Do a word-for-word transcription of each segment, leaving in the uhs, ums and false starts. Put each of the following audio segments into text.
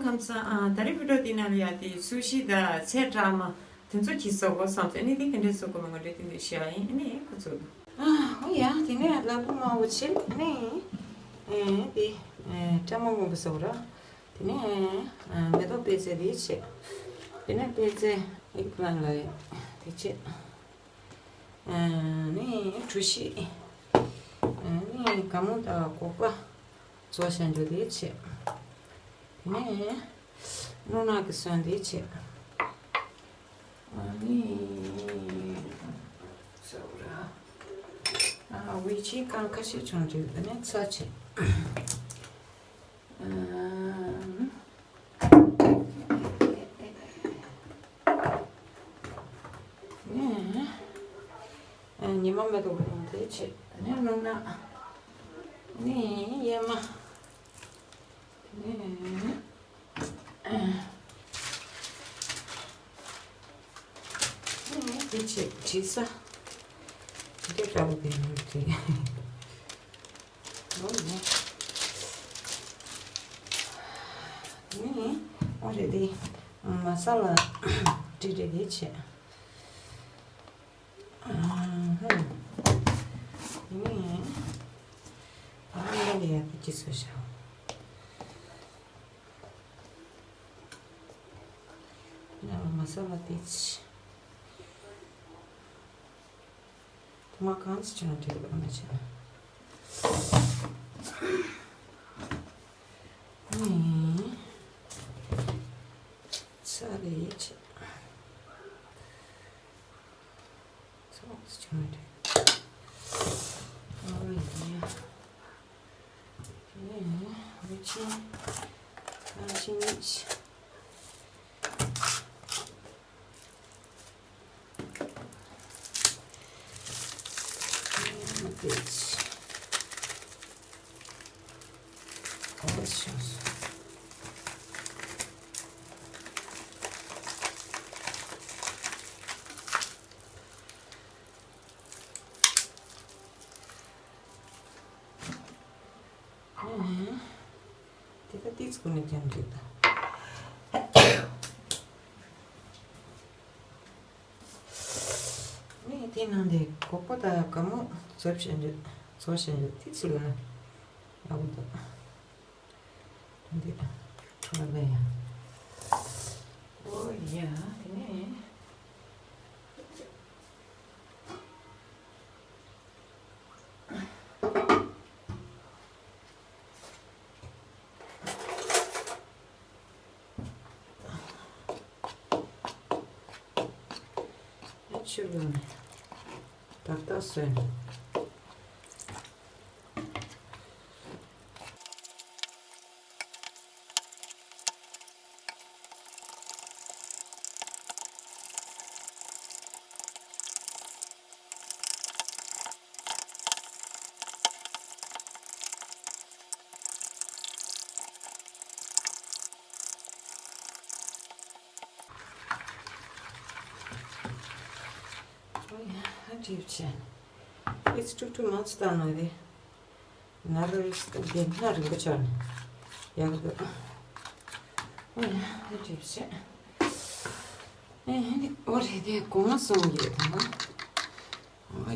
ཁམས་བཟང་། ཨ། ད་རེས་བི་ཌིའོ་འདི་ནང་ལ་ཡ་དེ་སུ་ཤི་དང་ཚལ་གྲང་མ་དེ་ཚོ་གྱིས་བཟོ་དགོས་བསམ་སོང་། ཨ་ནི་དེ་ག་འདྲས་བཟོ་དགོས་མིན་ངོ་སྤྲོད་ཏན་ཏན་བྱེད་ཡ་ཡིན། ཨ་ནི་ཁོ་ཚོ། ཨ། འོ་ཡ། དེ་ནས་ལ་ཕུག་དམར་པོ་བྱས། ཨ་ནི། ཨེ། དེ། ཨེ། སྲན་མ་སྔོན་པོ་བཟོ་ར། དེ་ནས། ཨ། མེ་ཏོག་པད་ཚལ་དེ་བྱས། དེ་ནས་པད་ཚལ་ཨིག་པི་ལན་ལ་དེ་བྱས། ཨ་ནི་གྲོ་ཞིབ། ཨ་ནི་ག་མུ་དང་སྒོག་པ་བཟོ་བཞག་རྒྱུ་དེ་བྱས། དེ་ནས་སྣུམ་ནག་གི་སོན་དེ་བྱས། ཨ་ནི་ཟ་འོ་ར། ཨ། ཝེ་ཆིང་རྐང་ཁ་ཤས་བྱུང་དུས་དེ་ནས་ཚྭ་བྱས། ཨ། ཨ། ཉི་མ་མེ་ཏོག་ལ་ཡང་དེ་བྱས། ཨ་ནི་སྣུམ་ནག་ཨ་ནི་ཡས་མ། ཨ་ནི། ཨ་ནི་དེ་བྱས་དྲི་ཟ། དེ་འདྲ་འདྲ་པོ་དེ་ནས་དྲི། འོ་ཡ། ཨ་ནི་འོ་རེད་དེ། མ་ས་ལ་དྲི་རེ་དེ་བྱས། ཨ་ཧ། ཨ་ནི་ཨ་ནི་ཡ་དེ་ཅི་བཟོ་བྱ། ཡང་མ་ས་ལ་དེ་ཆི། དེ་མ་གང་ཚེ་ཆུ་ན་འགྲིག་གི་མ་བྱས་ན། ཨུམ། ཚ་རེ་ཡིན་ཆེ། ཚ་ཚེ་ཆུ་ན་འགྲིག་ཨོ་ཡ། ཨུམ། ཨུ་ཆི། ཨ་ཆི་ནི་ཆི། དེ་ད་ཏིས་ཀུ་ནས་ཀྱང་འགྲིག་ད། ནས་དེ་ནང་དེ་སྒོག་པ་དང་ག་མོ་བཟོ་བྱེད་འདོད། བཟོ་བྱེད་འདོད་དེ་ཚུལ་ལ་ཡག་པོ་འདུག་འདི་ཁྲོ་ལ་ཡ། ཨོ་ཡ། དེ་ནས། ཆུ་བླུགས་ནས་ཏག་ཏག་བཟོས་ནས། ཨ་ཡ། ཨ་ཀྲིབ་ཆེ། ཨིས་ཀྲུག་ཀྲུག་མང་ཆེ་བཏང་ནི་རེད། ན་རུ་རིས་དེ་སྣ་རིང་པོ་ཆགས་ནས་ཡག་འདུག་ཨ་ཡ། ཨ་ཀྲིབ་ཆེ། ཨེ་ནི་ཨོ་རེད་དེ་གོང་མ་སོང་ཡོད་ད། ཨ་ཡ།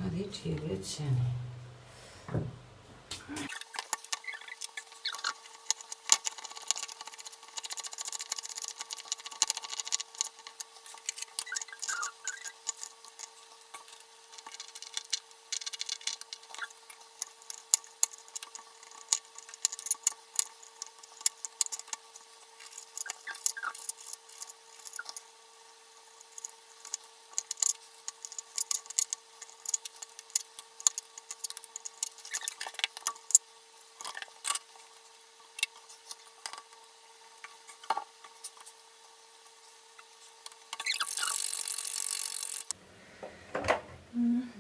ཨ་རེ་ཀྲིབ་ཆེ་ནས།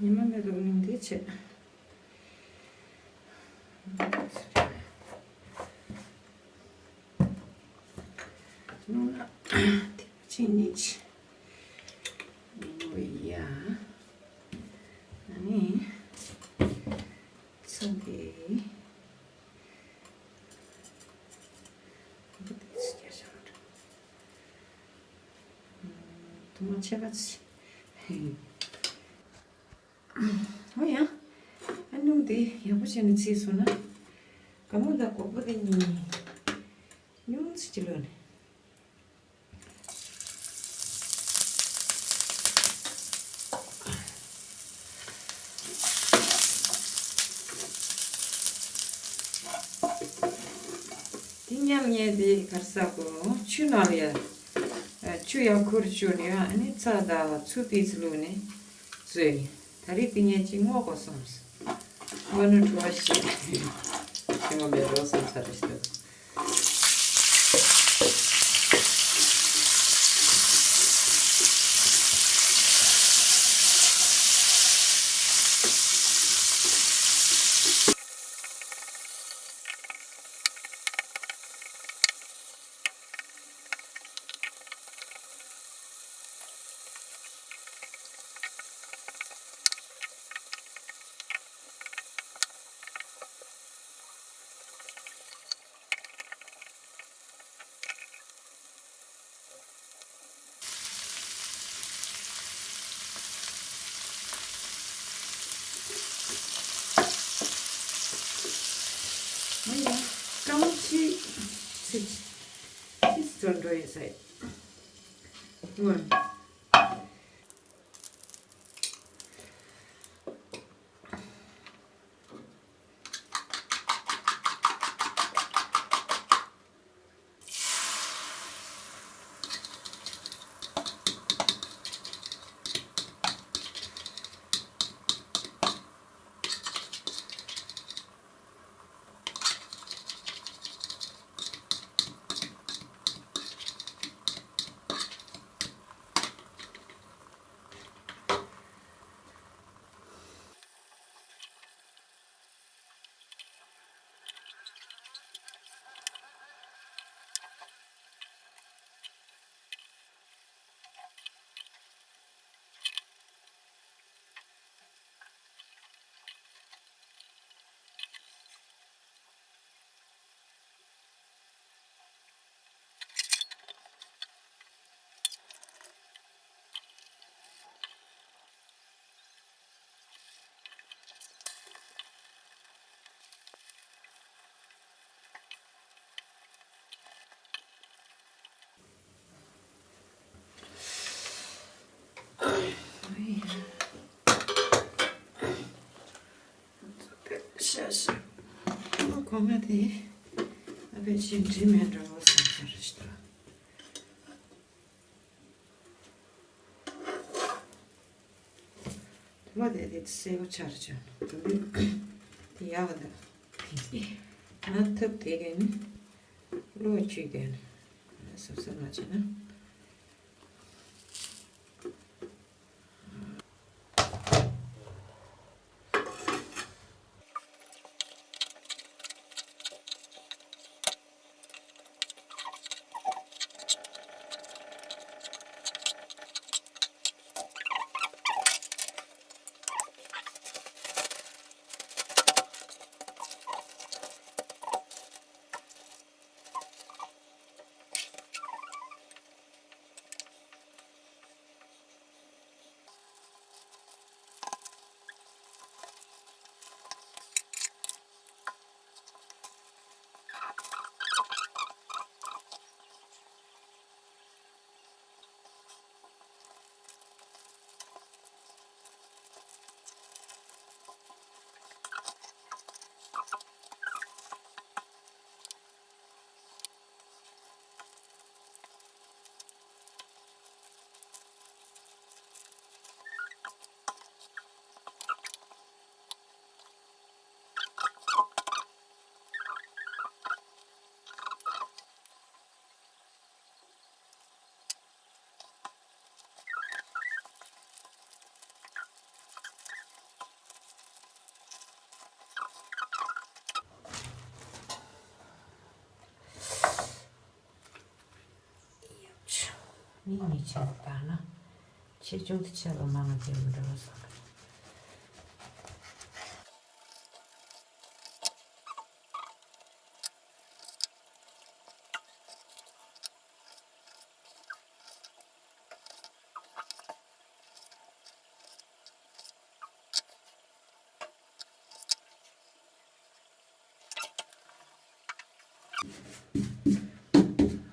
ཉི་མ་མེད་དུ་ནི་འདི་བྱེད། ནོར་ལ་དེ་ཕྱིན་ནས་ཨོ་ཡ། ཨ་ནི་ཚོ་འདི། མ་ཆད་པ་ཅི། ཨོ་ཡ། ཨ་སྣུམ་དེ་ཡག་པོ་བྱས་ནས་བཙིར་སོང་ན། སྒ་སྨུག་དང་སྒོག་པ་དེ་གཉིས་ཉུང་ཙམ་ཅིག་བླུགས་ནས། དེ་མཉམ་ཉལ་དེ་གར་ས་གོ་ཆུ་ནང་ལ་ཡ། ཆུ་ཡར་ཁུར་བཅུག་ནས་ཨ་ནི་ཚྭ་དང་ཆུ་ཏོག་ཙམ་བླུགས་ནས་བཙོས་ནས། ད་རེས་དེ་ངས་ཅིག་སྔོག་དགོས་བསམས། སྔོག་ན་བྲོ་བ་ཞིག་ཁྱེད་མ་མེད་རོགས་སམ་ཚར་རེ་ཞིག་འདུག་ཨ་ཡ། སྐར་མ་གཅིག་ཚིག་ཅིག་ཚོར་འགྲོ་ཡོད་ས་ཡོད། སྔོན། ཤ་ཤ། ཁོ་མ་དེ་ཨ་ཕའི་ཆེན་དྲི་མེད་འདྲ་བོ་བསམ་ས་རེད་ཤག་དེ་མ་དེ་དེ་སེར་པོ་ཆགས་བྱུང་། དེ་ཡག་འདུག་ང་ཐབ་དེ་གན་བློ་བཅུག་གན་སབ་སབ་མ་བྱས་ན། མིག་གཉིས་ཆེན་པོ་བཏང་ན། ཆེ་ཆུང་དེ་ཆད་པ་མང་ང་དེ་མི་འགྲོ་བ་བཟོ་གི།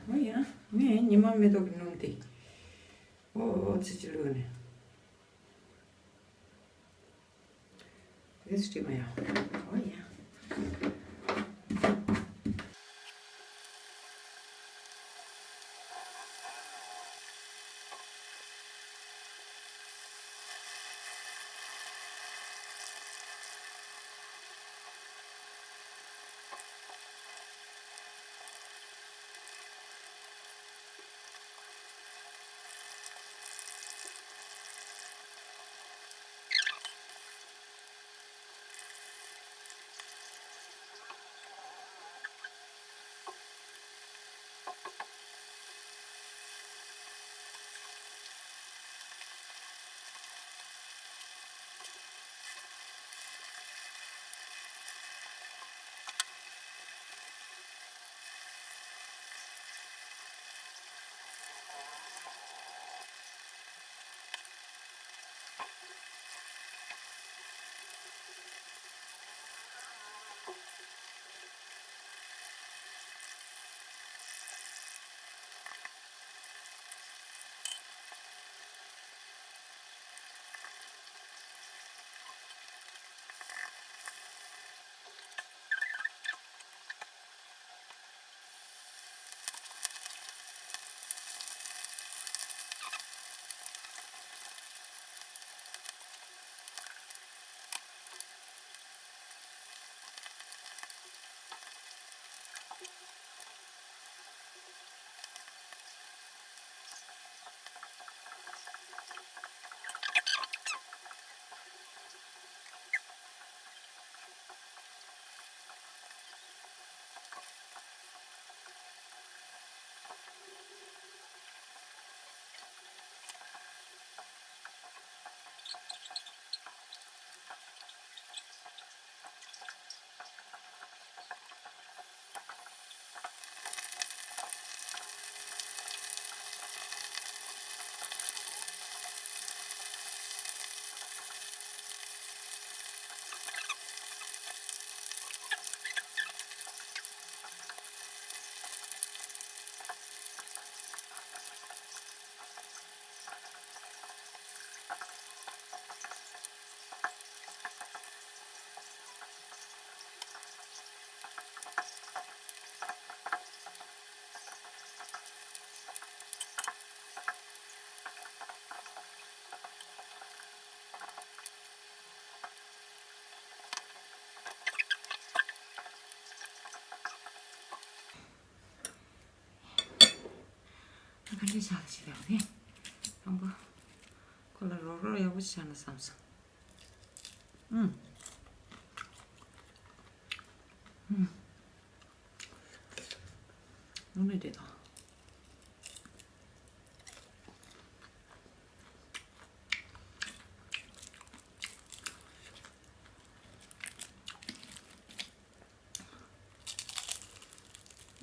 ཨོ་ཡ། ངས་ཉི་མ་མེ་ཏོག་གི་སྣུམ་དེ། ཨོ་ཨོ་ཙི་ཙི་བླུགས་ནས། དེ་སི་ཊི་མ་ཡ། ཨོ་ཡ། ད་ག་འདྲས་ཆགས་ཀྱི་ཡོད་རེད། དང་པོ་ཁོ་ལ་རོགས་རོགས་ཡག་པོ་ཞིག་བྱས་ན་བསམ་སོང་། ཨུམ། ཨུམ། དངོས་གནས་བདེ་ཐང་།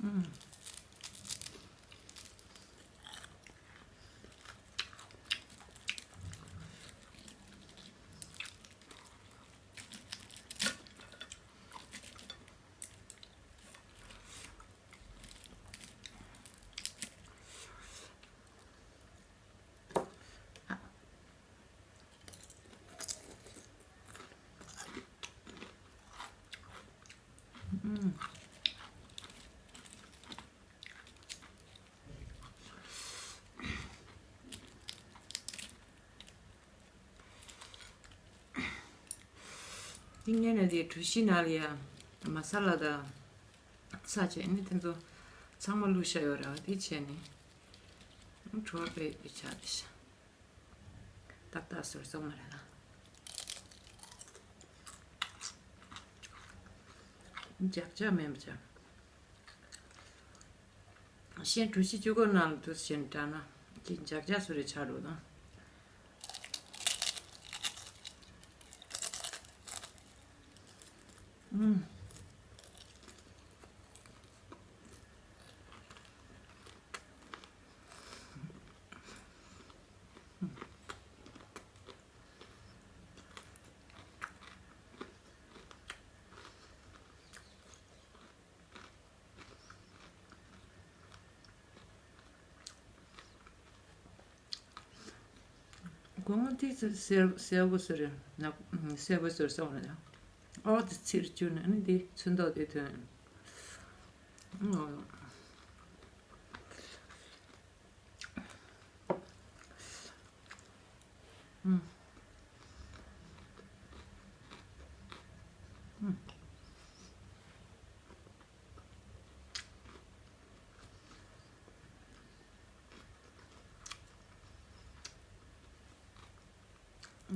ཨུམ། འདི་ངས་ནས་དེ་གྲུ་བཞི་ནང་ལ་ཡ་མ་ས་ལ་དང་ཚྭ་བྱས་ནས་དེ་ཚོ་ཚང་མ་བླུགས་བཞག་ཡོད་རེད། དེ་བྱས་ནས་བྲོ་བ་སྤེལ་དེ་ཆགས་བསྡད་ཤག་ཏག་ཏག་ཟུར་ཙམ་མ་རེད་ན། ལྗགས་ལྗགས་མེད་པ་ཅག་གཞན་གྲུ་བཞི་བཅུ་དགུ་ནང་ལ་དུ་ཞེན་དྲགས་ན་ཅིག་ལྗགས་ལྗགས་སུ་རེ་ཆགས་འགྲོ་དང་། ཨུམ། སྒོ་ང་དེ་ཚོ་སེར་སེར་པོ་སེར་ན་སེར་པོ་སེར་སོང་ན་ཨོ་དེ་ཚིར་བཅུག་ནས་ཨ་ནི་དེ་ཚོན་མདོག་དེ་ཐོན།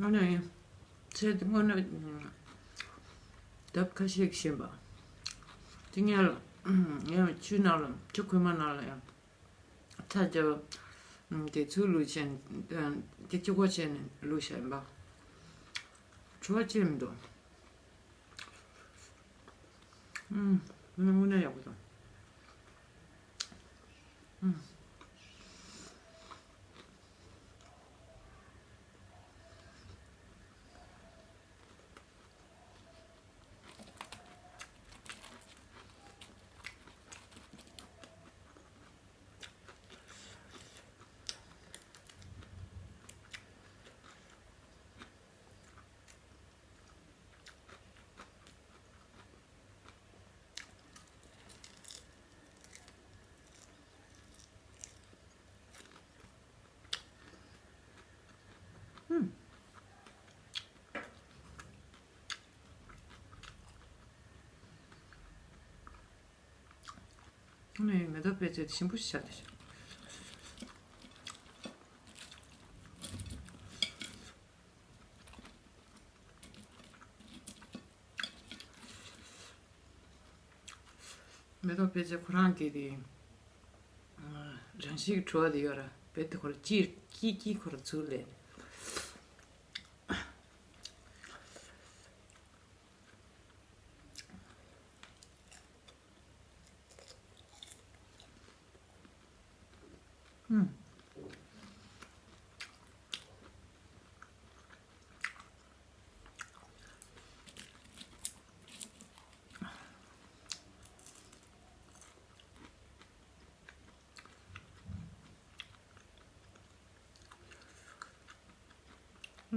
ཨ་ནི་ཚེ་འདི་སྔོན་ལ་ལྡབ་ཁ་ཤས་ཤིག་ཤེས་པ། དེ་ངས་ལ་ངས་ཆུ་ནང་ལ་ཆུ་ཁོལ་མ་ནང་ལ་ཡང་ཚྭ་རྒྱབ་དེ་ཚུར་བླུགས་བྱས་ནས་དེ་གཅིག་པོ་བྱས་ནས་བླུགས་བཞག་ཡིན་པ། བྲོ་བ་ཅི་མི་འདུག་ཨུམ། དངོས་གནས་ཡག་པོ་འདུག་ཨུམ། ཨུམ། ཨ་ནི་མེ་ཏོག་པད་ཚལ་དེ་ཞིམ་པོ་ཞིག་ཆགས་བསྡད་ཤག་མེ་ཏོག་པད་ཚལ་ཁོ་རང་གི་དེ་རང་བཞིན་གྱི་བྲོ་བ་དེ་ཡོད་ར། རྦད་དེ་ཁོ་ར་སྐྱིད་སྐྱིད་སྐྱིད་ཁོ་ར་ཚུར་ལེན།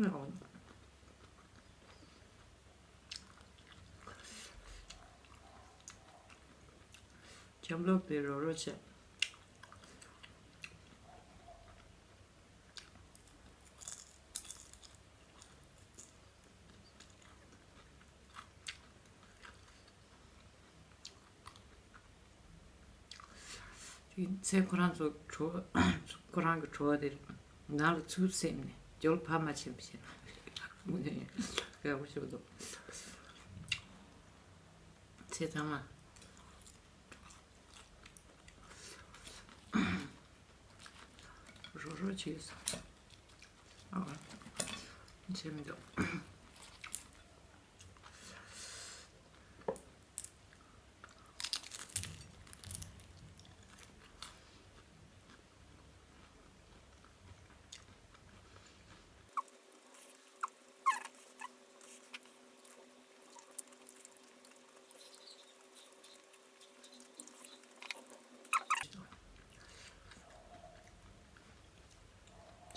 ཨུམ། ཨུམ། ལྕམ་ལོ་པའི་རོ་རོ་བྱས། དེ་ཚེ་ཁོ་རང་ཚོ་བྲོ་བ་ཁོ་རང་གི་བྲོ་བ་དེ་ནང་ལ་ཚུར་སེམས་ནས་རྒྱོལ་བ་མ་ཕྱིན་པ་བྱས་ན་དངོས་གནས་ཡག་པོ་ཞིག་འདུག་ཚེ་ཚང་མ། རོ་རོ་བྱས་སོང་། ཨ། བྱས་མི་འདུག་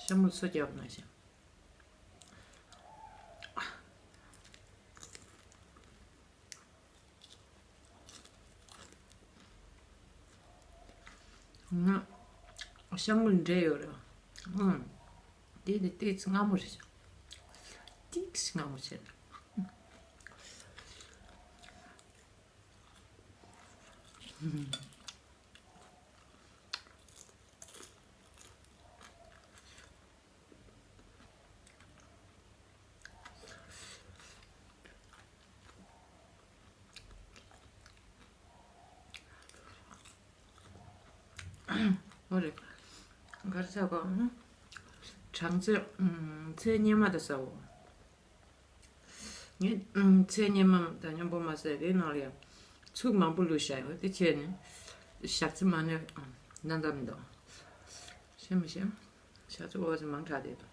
ཤ་མུ་སོ་རྒྱབ་ན་ཞིང་། ང་ཤ་མུ་འདྲེས་ཡོད་རེད། ཨང་། དེ་དེ་ཏིག་ཙི་མངར་མོ་རེད་ཤག་ཏིག་ཙི་མངར་མོ་བྱས་ན། ཨོ་རེད། ག་རེ་ཟེར་གོ་གྲང་ཚོད་ཚལ་སྙེ་མ་དང་ཟ་འོ། ངས་ཚལ་སྙེ་མ་དང་མཉམ་པོ་མ་ཟ་དེའི་ནང་ལ་ཡང་ཚུགས་མང་པོ་བླུགས་བཞག་ཡོད། དེ་བྱས་ནས་ཞག་རྩི་མ་ནས་ན་འདམ་འདུག་ཤེས་མི་ཤེས། ཞག་རྩི་འོ་ཙི་མང་དྲགས་བསྡད་འདུག་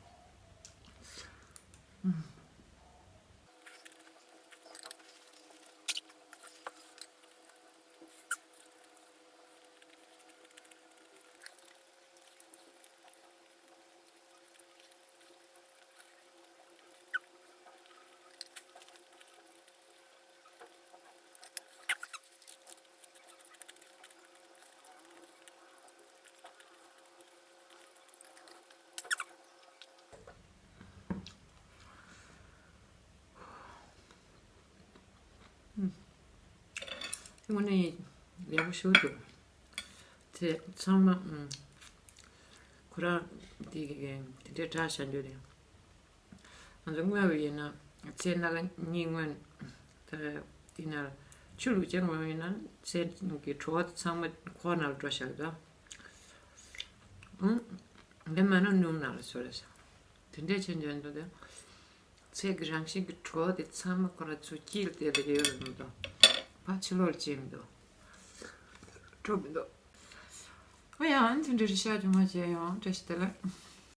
དངོས་གནས་ཡག་པོ་ཞེ་པོ་འདུག། དེ་ཚང་མ་ཨུམ། ཁོ་རང་དེ་གི་དེ་འདྲའི་དྲག་བཞག་རྒྱུ་རེད། ང་ཚོ་སྔོན་བ་ཡིན་ན་ཚལ་སྣ་ཁ་གཉིས་སྔོན། ད་དེ་ན་ཆུ་བླུགས་བྱས་སྔོན་ཡིན་ན་ཚལ་གྱི་བྲོ་བ་དེ་ཚང་མ་ཁོག་ནང་ལ་འགྲོ་བཞག་གི་འདུག། ཨུམ། དེ་མིན་ན་སྣུམ་ནང་ལ་བཟོས་རེད་ཟེར། དེ་འདྲས་བྱས་འཇོན་འདུག་སྟེ། ཚལ་གྱི་རང་བཞིན་གྱི་བྲོ་བ་དེ་ཚང་མ་ཁོ་རང་ཚོ་དཀྱིལ་དེ་ལ་ཡོད་རེད་མི་འདུག། ཕར་ཕྱི་ལོགས་ལ་ཕྱིན་མི་འདུག། འགྲོ་མི་འདུག། ཨོ་ཡ། ཨ་ནི་དེ་འདྲ་རེད་ཤག། ཅུང་མ་བྱས་ཡོང་བཀྲ་ཤིས་བདེ་ལེགས།